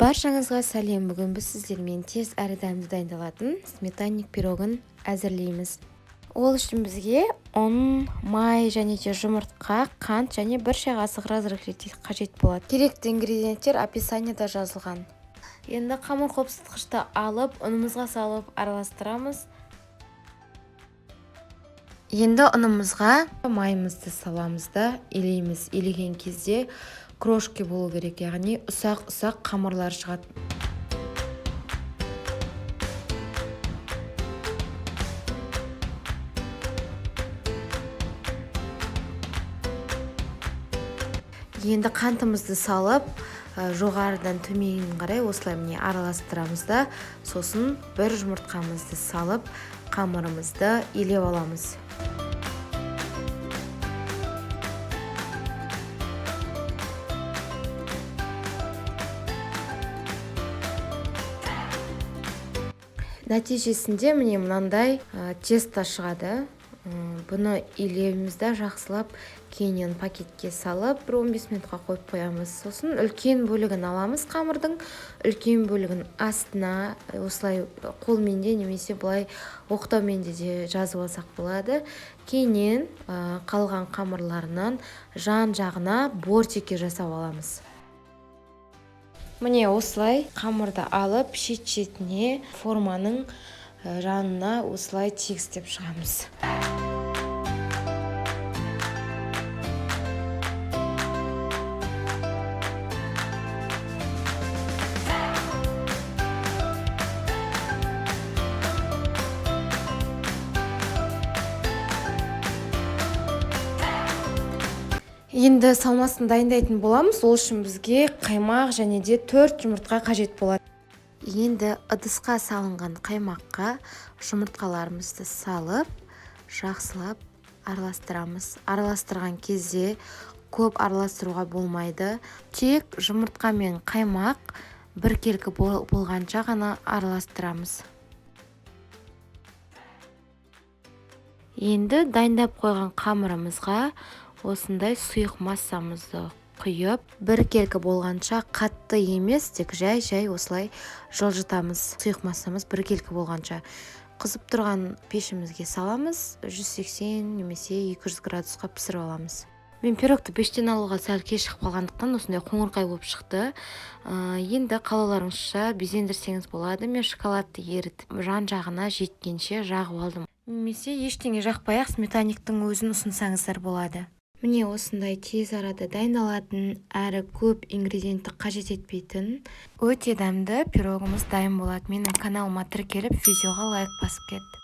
Баршаңызға сәлем! Бүгін біз сіздермен тез әрі дәмді дайындалатын сметанник пирогын әзірлейміз. Ол үшін бізге ұн, май және де жұмыртқа, қант және 1 шай қасық разрыхлитель қажет болады. Керекті ингредиенттер описанияда жазылған. Енді қамыр қопсытқышты алып, ұнымызға салып араластырамыз. Енді ұнымызға майымызды саламыз да елейміз. Елеген кезде крошки болу керек, яғни ұсақ-ұсақ қамырлар шығады. Енді қантымызды салып, жоғарыдан төмен қарай осылай міне араластырамыз да, сосын бір жұмыртқамызды салып, қамырымызды илеп аламыз. Нәтижесінде міне мынандай тесто шығады. Бұны илейміз да жақсылап, кейіннен пакетке салып, бір 15 минутқа қойып қоямыз. Сосын үлкен бөлігін аламыз қамырдың, үлкен бөлігін астына осылай қолмен де немесе былай оқтаумен де жазып алсақ болады. Кейіннен қалған қамырларынан жан-жағына бортики жасап аламыз. Міне осылай қамырды алып, шет-шетіне форманың жанына осылай тегістеп шығамыз. Енді салмасын дайындайтын боламыз. Ол үшін бізге қаймақ және де 4 жұмыртқа қажет болады. Енді ыдысқа салынған қаймаққа жұмыртқаларымызды салып, жақсылап араластырамыз. Араластырған кезде көп араластыруға болмайды. Тек жұмыртқа мен қаймақ біркелкі болғанша ғана араластырамыз. Енді дайындап қойған қамырымызға осындай сұйық массамызды құйып, біркелкі болғанша қатты емес, тек жай-жай осылай жылжытамыз. Сұйық массамыз біркелкі болғанша. Қызып тұрған пешімізге саламыз, 180 немесе 200 градусқа пісіріп аламыз. Мен пирогты пештен алуға сәл кеш шығып қалғандықтан осындай қоңырқай болып шықты. Енді қалауларыңызша безендірсеңіз болады. Мен шоколадты ерітіп, жан-жағына жеткенше жағып алдым. Немесе ештеңе жақпай-ақ сметанниктің өзін ұсынсаңыздар болады. Міне осындай тез арада дайындалатын, әрі көп ингредиентті қажет етпейтін өте дәмді пирогымыз дайын болады. Менің каналыма тіркеліп, видеоға лайк басып кет.